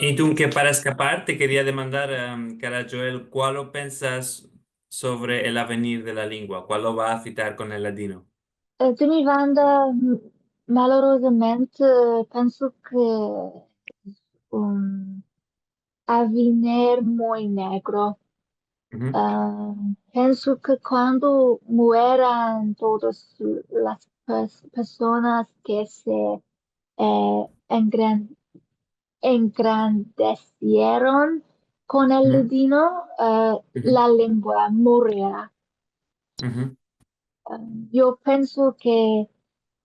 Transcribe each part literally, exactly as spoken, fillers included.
I dunke, para eskapar, te keria demandar, em, kara Joel, kualo pensas sovre el avenir de la lengua? Kualo va a afektar kon el ladino? Eh, de mi banda, m-, malorozamente, penso ke es un avenir muy negro. Uhu. Ah, penso ke kuando mueran todas las pers-, personas ke se, eh, engran-, engrandesieron kon el, uhu, ladino, eh, uhu, la lengua morirá. Uhu. Ah, yo penso ke,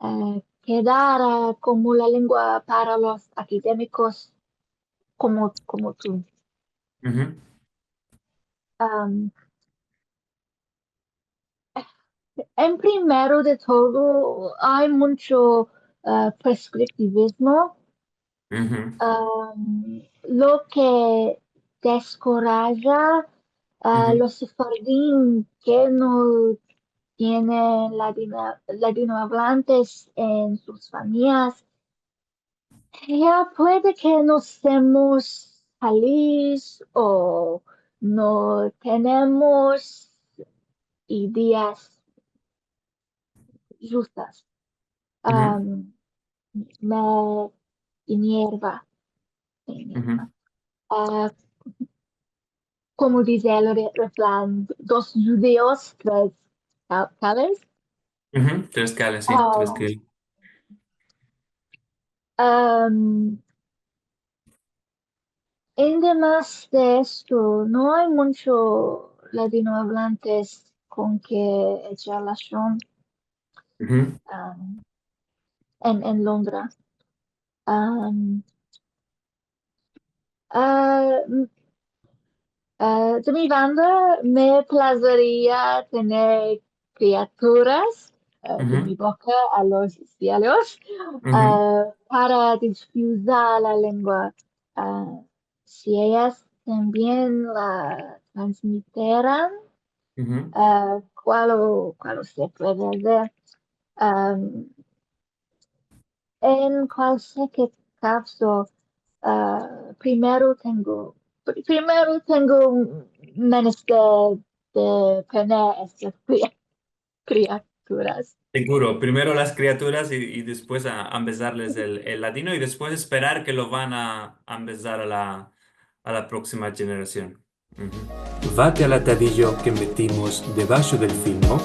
eh, kedara komo la lengua para los akademikos komo, komo tu. Uhu. Am, en primero de todo, ay muncho, eh, preskriptivizmo, uhu, am, lo ke deskoraja a, uhu, los sefardim ke no tienen ladina-, ladinoavlantes en sus famiyas. Ya puede ke no semos felis o no tenemos ideas justas. Uhu. Am, me enerva, me enerva. Uhu. Ah, komo dize el re-, refran, dos djudios, tres ka-, kales. Uhu, tres kales, si, tres kales. Am, ademas de esto, no ay muncho ladinoavlantes kon ke echar lashon, uhu, am, en, en Londra. Am, Ah, m-, ah, de mi banda, me plazeria tener kriaturas, ah, de, uhu, mi boka a los sielos, uhu, ah, para difuzar la lengua. Ah, si eyas tambien la transmitieran, uhu, ah, kualo, kualo se puede azer. Am, en kualsier kavzo, ah, primero tengo, pri-, primero tengo menester de tener estas kria-, kriaturas. Seguro, primero las kriaturas i, i despues a, ambezarles el, el ladino i despues esperar ke lo van a ambezar a la, a la proksima jenerasion. Uhu. Vate al atadijo ke metimos debasho del filmo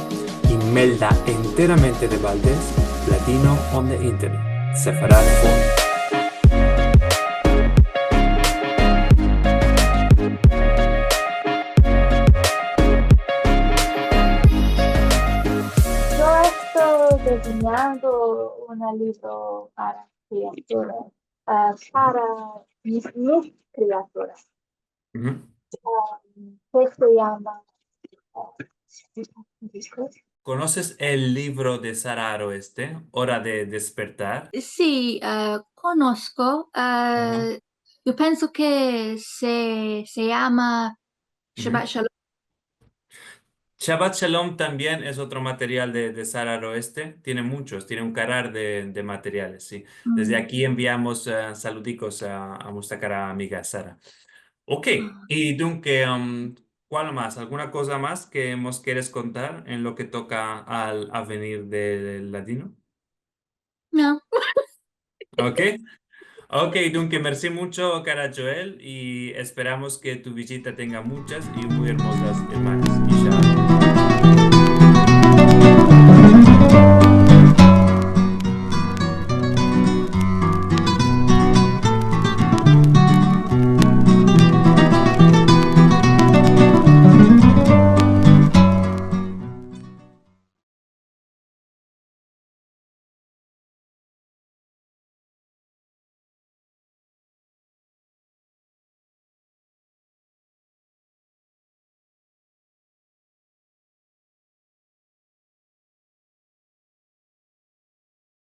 i melda enteramente de baldes Ladino on the Internet, Sefarad Forum. Yo esto diseñando un livro para kriaturas, ah, para mis, mis kriaturas. Uhu. Ah, ke se yama, ah, konoses el livro de Sara Aroeste, Ora de despertar? Si, ah, konosko. Ah, uhu, yo penso ke se, se yama, uhu, Shabbat Shalom. Shabbat Shalom tambien es otro material de, de Sara Aroeste. Tiene munchos, tiene un karar de, de materiales, si. Dezde, mm, aki enviamos, ah, saludikos a, a muestra kara amiga Sara. Okey, ah, i dunke, am, kualo mas? Alguna koza mas ke mos keres kontar en lo ke toka al avenir del ladino? No. Okey. Okey, dunke, mersi muncho, kara Joel, i esperamos ke tu vijita tenga munchas i muy ermozas ermanas.